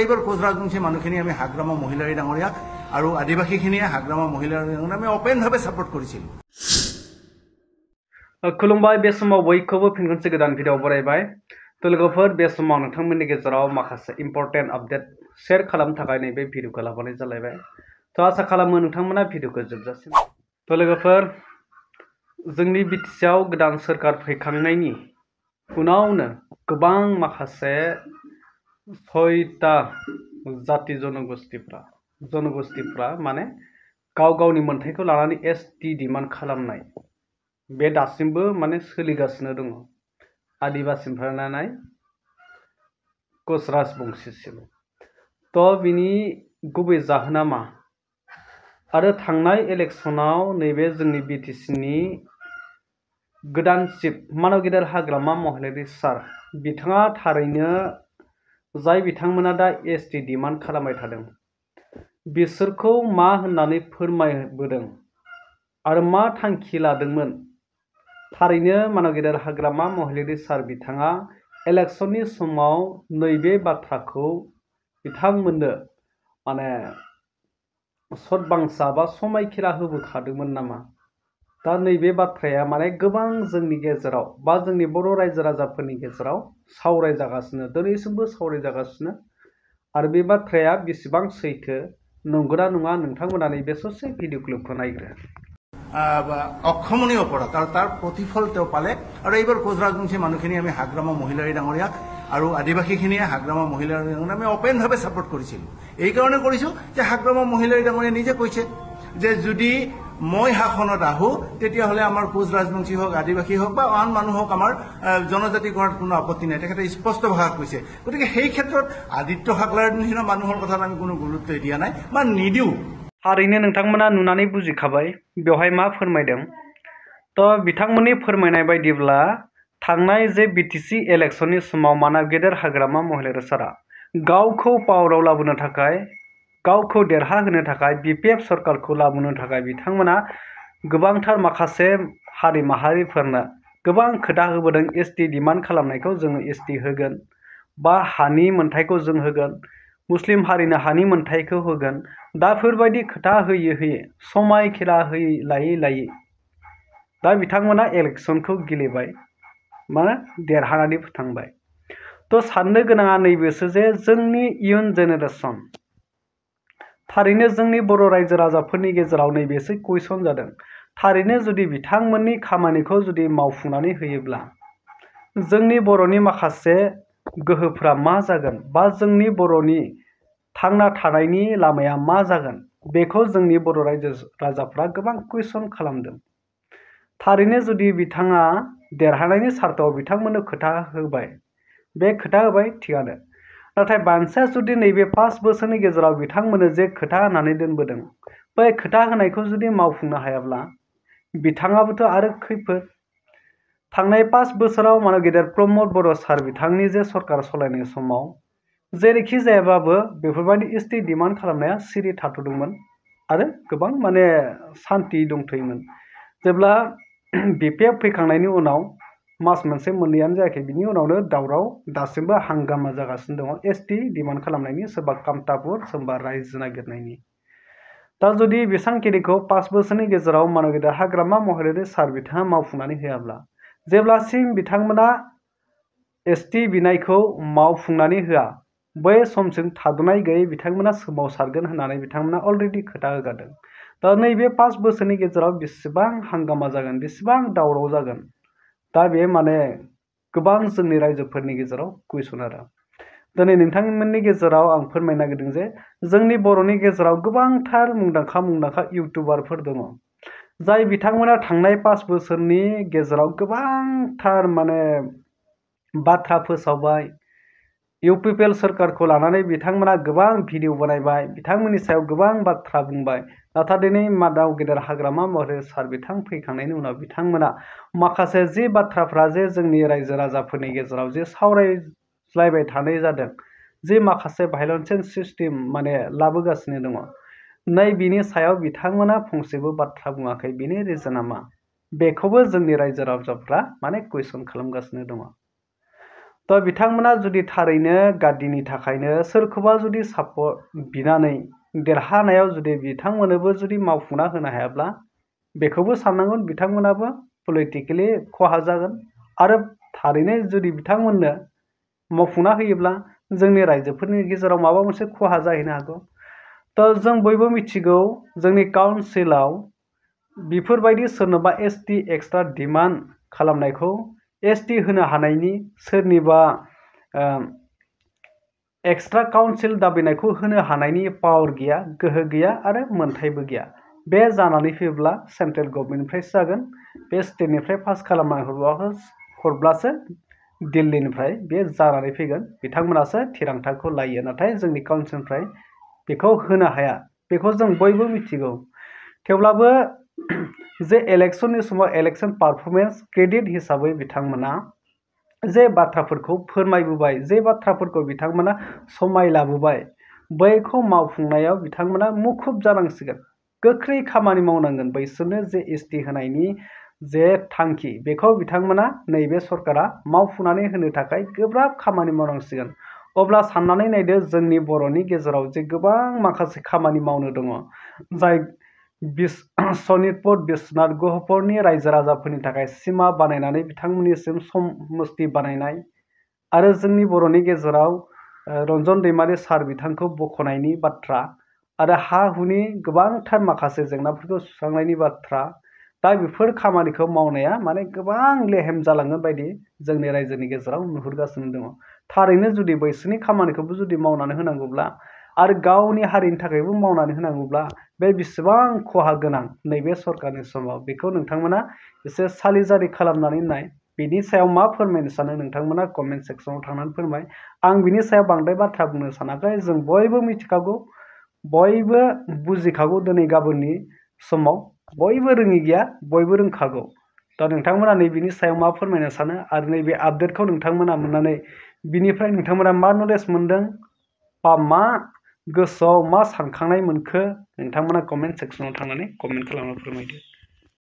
এইবাৰ কোচ ৰাজবংশী মানুহখিনি আমি হাগ্ৰামা মহিলাৰী ডাঙৰীয়াক আৰু আদিবাসীখিনিয়ে হাগ্ৰামা মহিলাৰী ডাঙৰীয়াক আমি অপেনভাৱে ছাপোৰ্ট কৰিছিলোঁ। खुलुमबाय बे समाव बयखौबो फिन खनसे गोदान भिडिअ बरायबाय। तो लोगोफोर बे समाव नोंथांमोननि गेजेराव माखासे इम्पर्टेन्ट आपडेट शेयार खालामनो थाखाय नैबे भिडिअखौ लाबोनाय जालायबाय। तो आसा खालामो नोंथांमोना भिडिअखौ जोबजासिम। तो लोगोफोर जोंनि बिटिसिआव गोदान सोरखार फैखांनायनि उनावनो गोबां माखासे 6टा जाति जनगोष्ठीफ्रा माने गाव गावनि मोनथायखौ लानानै एसटि डिमान्ड खालामनाय बे दासिमबो माने सोलिगासिनो दङ। आदिबासिनिफ्राय लानानै कोच राजबंशीसिम। तो बिनि गुबै जाहोना मा? आरो थांनाय इलेक्शनाव नैबे जोंनि बिटिसिनि गोदान चिफ मानव गेदेर हाग्रामा महिलारी सार बिथाङा थारैनो जाय बिथांमोना दा एसटि डिमान्ड खालामबाय थादों बिसोरखौ मा होननानै फोरमायबोदों आरो मा थांखि लादोंमोन? थारैनो मानव गेदेर हाग्रामा महिलारी सार बिथाङा इलेक्शननि समाव नैबे बाथ्राखौ बिथांमोननो माने सदबांसा बा समायखिरा होबोखादोंमोन नामा? दा नैबे बाथ्राया माने गोबां जोंनि गेजेराव बा जोंनि बर' रायजो राजाफोरनि गेजेराव सावरायजागासिनो, दिनैसिमबो सावरायजागासिनो। आरो बे बाथ्राया बेसेबां सैथो नंगौना नङा नोंथांमोना नैबे ससे भिडिअ क्लिपखौ नायग्रो। অক্ষমণীয় অপৰাধ আৰু তাৰ প্ৰতিফল তেওঁ পালে। আৰু এইবাৰ কোচ ৰাজবংশী মানুহখিনি আমি হাগ্ৰামা মহিলাৰী ডাঙৰীয়াক আৰু আদিবাসীখিনিয়ে হাগ্ৰামা মহিলাৰী ডাঙৰীয়াক আমি অপেনভাৱে ছাপোৰ্ট কৰিছিলোঁ। এইকাৰণে কৰিছোঁ যে হাগ্ৰামা মহিলাৰী ডাঙৰীয়াই নিজে কৈছে যে যদি মই শাসনত আহোঁ তেতিয়াহ'লে আমাৰ কোচ ৰাজবংশী হওক, আদিবাসী হওক বা আন মানুহ হওক আমাৰ জনজাতি কৰাত কোনো আপত্তি নাই। তেখেতে স্পষ্ট ভাষাত কৈছে। গতিকে সেই ক্ষেত্ৰত আদিত্য হাগলাৰ নিচিনা মানুহৰ কথাত আমি কোনো গুৰুত্ব দিয়া নাই বা নিদিওঁ। थारैनो नोंथांमोना नुनानै बुजिखाबाय बेवहाय मा फोरमायदों। तो बिथांमोननि फोरमायनाय बायदिब्ला थांनाय जे बिटिसि इलेक्शननि समाव मानव गेदेर हाग्रामा महिलारी सारा गावखौ पावाराव लाबोनो थाखाय, गावखौ देरहाहोनो थाखाय बिपिएफ सरकारखौ लाबोनो थाखाय बिथांमोना गोबांथार माखासे हारि माहारिफोरनो गोबां खोथा होबोदों। एसटि डिमान्ड खालामनायखौ जोङो एसटि होगोन बा हानि मोनथायखौ जों होगोन, मुस्लिम हारिनो हानि मोनथायखौ होगोन। दा बेफोरबायदि खोथा होयै होयै समायखिरा होयै लायै दा बिथांमोना इलेक्शनखौ गेलेबाय, माने देरहानानै थांबाय। तो साननो गोनाङा नैबेसो जे जोंनि इयुन जेनेरेसन थारैनो जोंनि बर' रायजो राजाफोरनि गेजेराव नैबेसो कुइसन जादों। थारैनो जुदि बिथांमोननि खामानिखौ जुदि मावफुंनानै होयोब्ला जोंनि बर'नि माखासे गोहोफ्रा मा जागोन बा जोंनि बर'नि थांना थानायनि लामाया मा जागोन बेखौ जोंनि बर' रायजो राजाफ्रा गोबां कुइसन खालामदों। थारैनो जुदि बिथाङा देरहानायनि सार्थआव बिथांमोननो खोथा होबाय, बे खोथा होबाय थिगानो। नाथाय बांसिना जुदि नैबे 5 बोसोरनि गेजेराव बिथांमोननो जे खोथा होनानै दोनबोदों बै खोथा होनायखौ जुदि मावफुंनो हायाब्ला बिथाङाबोथ' आरो खैफोद। थांनाय 5 बोसोराव मानव गेदेर प्रमद बर' सार बिथांनि जे सरकार सालायनाय समाव जेरैखि जायाबाबो बेफोरबायदि एसटि डिमान्ड खालामनाया सिरि थाथ'दोंमोन आरो गोबां माने सान्थि दंथ'योमोन। जेब्ला बिपिएफ फैखांनायनि उनाव मास मोनसे मोननैयानो जायाखै, बिनि उनावनो दावराव दासिमबो हांगामा जागासिनो दङ एसटि डिमान्ड खालामनायनि, सोरबा कामतापुर सोरबा रायजो नागिरनायनि। दा जुदि बेसांखिनिखौ 5 बोसोरनि गेजेराव मानव गेदेर हाग्रामा महिलारी सार बिथाङा मावफुंनानै होआब्ला, जेब्लासिम बिथांमोना एसटि बिनायखौ मावफुंनानै होआ बै समसिम थाद'नाय गैयै बिथांमोना सोमावसारगोन होननानै बिथांमोना अलरेडि खोथा होगारदों। दा नैबे 5 बोसोरनि गेजेराव बेसेबां हांगामा जागोन, बेसेबां दावराव जागोन, दा बे माने गोबां जोंनि रायजोफोरनि गेजेराव कुइसन आरो। दिनै नोंथांमोननि गेजेराव आं फोरमायनो नागिरदों जे जोंनि बर'नि गेजेराव गोबांथार मुंदांखा इउटुबारफोर दङ जाय बिथांमोना थांनाय 5 बोसोरनि गेजेराव गोबांथार माने बाथ्रा फोसावबाय। इउपिपिएल सरकारखौ लानानै बिथांमोना गोबां भिडिअ बानायबाय, बिथांमोननि सायाव गोबां बाथ्रा बुंबाय। नाथाय दिनै मानव गेदेर हाग्रामा महिलारी सार बिथां फैखांनायनि उनाव बिथांमोना माखासे जि बाथ्राफ्रा जे जोंनि रायजो राजाफोरनि गेजेराव जे सावरायज्लायबाय थानाय जादों, जे माखासे भायलेन्स सिस्टेम माने लाबोगासिनो दङ, नै बिनि सायाव बिथांमोना फंसेबो बाथ्रा बुङाखै। बिनि रिजोना मा? बेखौबो जोंनि रायजो राजाफ्रा माने कुइसन खालामगासिनो दङ। तो बिथांमोना जुदि थारैनो गादिनि थाखायनो सोरखौबा जुदि सापर्ट बिनानै देरहानायाव जुदि बिथांमोननोबो जुदि मावफुंना होनो हायाब्ला बेखौबो साननांगोन बिथांमोनाबो पलिटिकेलि खहा जागोन आरो थारैनो जुदि बिथांमोननो मावफुंना होयोब्ला जोंनि रायजोफोरनि गेजेराव माबा मोनसे खहा जाहैनो हागौ। तो जों बयबो मिथिगौ जोंनि काउन्सिलाव बेफोरबायदि सोरनोबा एसटि एक्सट्रा डिमान्ड खालामनायखौ एसटि होनो हानायनि सोरनिबा एक्सट्रा काउन्सिल दाबिनायखौ होनो हानायनि पावार गैया, गोहो गैया आरो मोनथायबो गैया। बे जानानै फैयोब्ला सेन्ट्रेल गभर्नमेन्टनिफ्रायसो जागोन। बे स्टेटनिफ्राय पास खालामनानै हरब्लासो दिल्लीनिफ्राय बे जानानै फैगोन। बिथांमोनासो थिरांथाखौ लायो, नाथाय जोंनि काउन्सिलनिफ्राय बेखौ होनो हाया, बेखौ जों बयबो मिथिगौ। थेवब्लाबो जे इलेक्शननि समाव इलेक्शन पारफरमेन्स क्रेडिट हिसाबै बिथांमोना जे बाथ्राफोरखौ फोरमायबोबाय, जे बाथ्राफोरखौ बिथांमोना समाय लाबोबाय, बैखौ मावफुंनायाव बिथांमोना मुखुब जानांसिगोन, गोख्रै खामानि मावनांगोन। बैसोरनो जे एसटि होनायनि जे थांखि बेखौ बिथांमोना नैबे सरकारा मावफुंनानै होनो थाखाय गोब्राब खामानि मावनांसिगोन। अब्ला साननानै नायदो जोंनि बर'नि गेजेराव जे गोबां माखासे खामानि मावनो दङ, जाय सनितपुर बिश्वनाथ गहपुरनि रायजो राजाफोरनि थाखाय सिमा बानायनानै बिथांमोननिसिम समस्ति बानायनाय आरो जोंनि बर'नि गेजेराव रन्जन दैमारि सार बिथांखौ बख'नायनि बाथ्रा आरो हा हुनि गोबांथार माखासे जेंनाफोरखौ सुस्रांनायनि बाथ्रा, दा बेफोर खामानिखौ मावनाया माने गोबां लेहेम जालांगोन बायदि जोंनि रायजोनि गेजेराव नुहुरगासिनो दङ। थारैनो जुदि बैसोरनि खामानिखौबो जुदि मावनानै होनांगौब्ला आरो गावनि हारिनि थाखायबो मावनानै होनांगौब्ला बे बेसेबां खहा गोनां नैबे सरकारनि समाव, बेखौ नोंथांमोना एसे सालिजारि खालामनानै नाय। बिनि सायाव मा फोरमायनो सानो नोंथांमोना कमेन्ट सेक्सनाव थांनानै फोरमाय। आं बिनि सायाव बांद्राय बाथ्रा बुंनो सानाखै। जों बयबो मिथिखागौ, बयबो बुजिखागौ, दिनै गाबोननि समाव बयबो रोङि गैया, बयबो रोंखागौ। दा नोंथांमोना नैबेनि सायाव मा फोरमायनो सानो आरो नैबे आपडेटखौ नोंथांमोना मोननानै बिनिफ्राय नोंथांमोना मा नलेज मोनदों बा मा गोसोआव मा सानखांनाय मोनखो नोंथांमोना कमेन्ट सेक्सनाव थांनानै कमेन्ट खालामना फोरमायदो।